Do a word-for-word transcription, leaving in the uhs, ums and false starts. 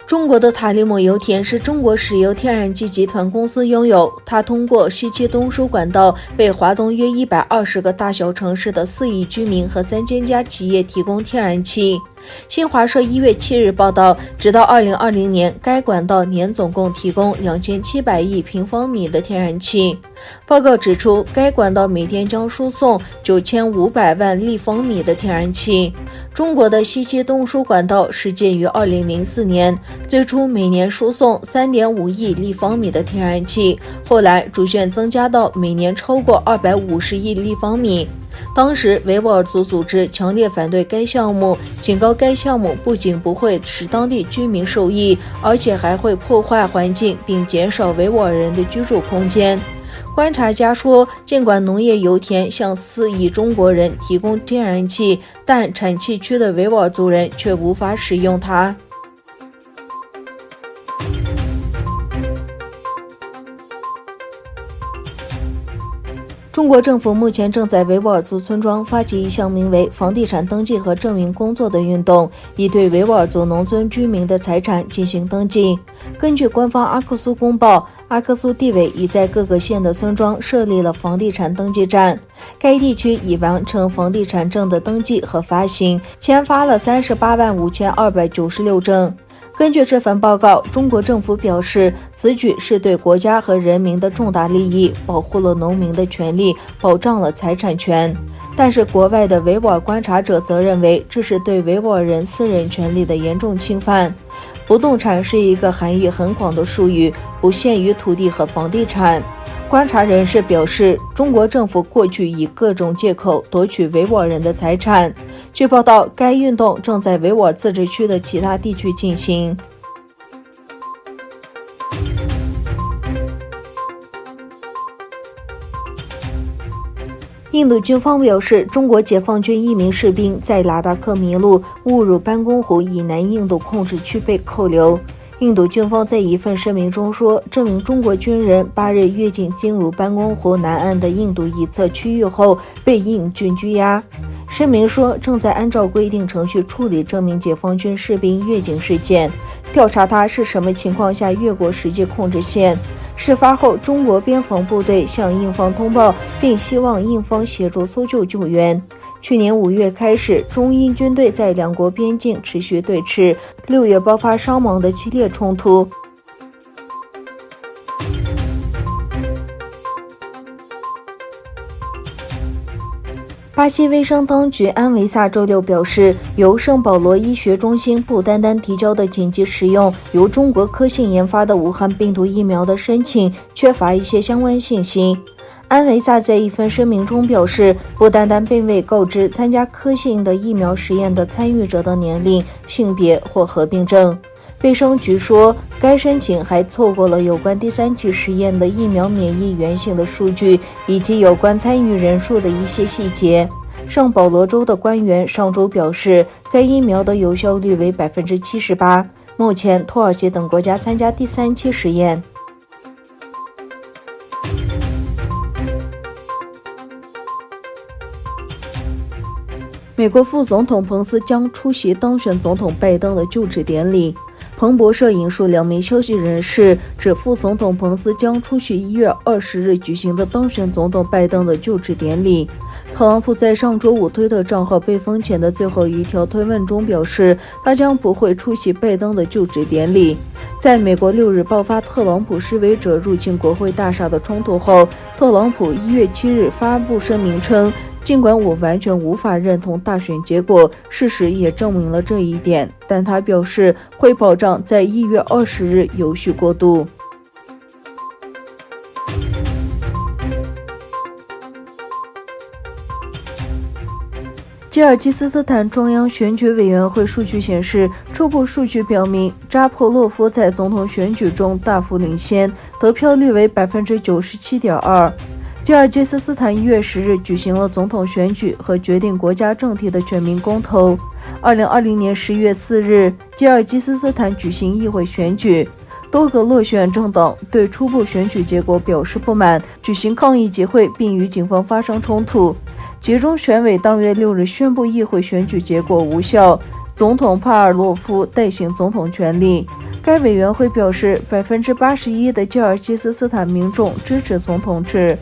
中国的塔里姆油田是中国石油天然气集团公司拥有，它通过西七东输管道被华东约一百二十个大小城市的四亿居民和三千家企业提供天然气。新华社一月七日报道，直到二零二零年，该管道年总共提供两千七百亿平方米的天然气。报告指出，该管道每天将输送九千五百万立方米的天然气。中国的西七东输管道始建于二零零四年，最初每年输送三点五亿立方米的天然气，后来逐渐增加到每年超过二百五十亿立方米。当时，维吾尔族组织强烈反对该项目，警告该项目不仅不会使当地居民受益，而且还会破坏环境，并减少维吾尔人的居住空间。观察家说，尽管农业油田向四亿中国人提供天然气，但产气区的维吾尔族人却无法使用它。中国政府目前正在维吾尔族村庄发起一项名为“房地产登记和证明工作”的运动，以对维吾尔族农村居民的财产进行登记。根据官方阿克苏公报，阿克苏地委已在各个县的村庄设立了房地产登记站，该地区已完成房地产证的登记和发行，签发了三十八万五千二百九十六证。根据这份报告，中国政府表示，此举是对国家和人民的重大利益，保护了农民的权利，保障了财产权。但是，国外的维吾尔观察者则认为，这是对维吾尔人私人权利的严重侵犯。不动产是一个含义很广的术语，不限于土地和房地产。观察人士表示，中国政府过去以各种借口夺取维吾尔人的财产。据报道，该运动正在维吾尔自治区的其他地区进行。印度军方表示，中国解放军一名士兵在拉达克迷路，误入班公湖以南印度控制区被扣留。印度军方在一份声明中说，这名中国军人八日越境进入班公湖南岸的印度一侧区域后，被印军拘押。声明说，正在按照规定程序处理这名解放军士兵越境事件，调查他是什么情况下越过实际控制线。事发后，中国边防部队向印方通报，并希望印方协助搜救救援。去年五月开始，中印军队在两国边境持续对峙，六月爆发伤亡的激烈冲突。巴西卫生当局安维萨周六表示，由圣保罗医学中心不丹丹提交的紧急使用由中国科兴研发的武汉病毒疫苗的申请缺乏一些相关信息。安维萨在一份声明中表示，不丹丹并未告知参加科兴的疫苗实验的参与者的年龄、性别或合并症。卫生局说，该申请还错过了有关第三期实验的疫苗免疫原性的数据，以及有关参与人数的一些细节。圣保罗州的官员上周表示，该疫苗的有效率为百分之七十八，目前土耳其等国家参加第三期实验。美国副总统彭斯将出席当选总统拜登的就职典礼。彭博社引述两名消息人士指，副总统彭斯将出席一月二十日举行的当选总统拜登的就职典礼。特朗普在上周五推特账号被封前的最后一条推文中表示，他将不会出席拜登的就职典礼。在美国六日爆发特朗普示威者入侵国会大厦的冲突后，特朗普一月七日发布声明称，尽管我完全无法认同大选结果，事实也证明了这一点，但他表示会保障在一月二十日有序过渡。吉尔吉斯斯坦中央选举委员会数据显示，初步数据表明，扎波洛夫在总统选举中大幅领先，得票率为百分之九十七点二。吉尔吉斯斯坦一月十日举行了总统选举和决定国家政体的全民公投。二零二零年十月四日，吉尔吉斯斯坦举行议会选举，多个落选政党对初步选举结果表示不满，举行抗议集会，并与警方发生冲突。集中选委当月六日宣布议会选举结果无效，总统帕尔洛夫代行总统权力。该委员会表示，百分之八十一的加尔基斯斯坦民众支持总统制。